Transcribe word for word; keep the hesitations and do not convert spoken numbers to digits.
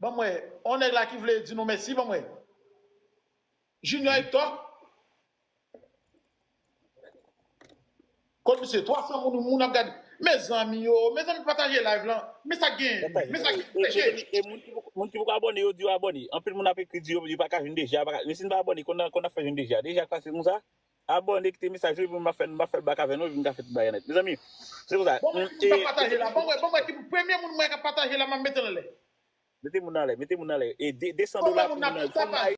Ban m wè, on nèg la ki vle di nou mèsi, ban m wè. Junior Hector. Kot misye? Twa san moun, moun ap gade. Mezanmi yo, mezanmi pataje live lan. Men sa k gen, men sa k gen. E moun ki poko abòne yo di yo abòne. Anpil moun ap ekri di yo pa ka jwenn deja. Men si n pa abòne, konn ap fè jwenn deja. Deja k pase konsa. Abòne, kite mesaj ou epi m ap fè, m ap fè l bak avè nou epi m ka fè tout bagay nèt. Mezanmi, se konsa. Bon, mwen ki pa pataje la. Bon, mwen, bon, mwen ki premye moun mwen ka pataje la, m ap mete l anlè. Mete moun anlè, mete moun anlè. E de, de san dola pou moun nan.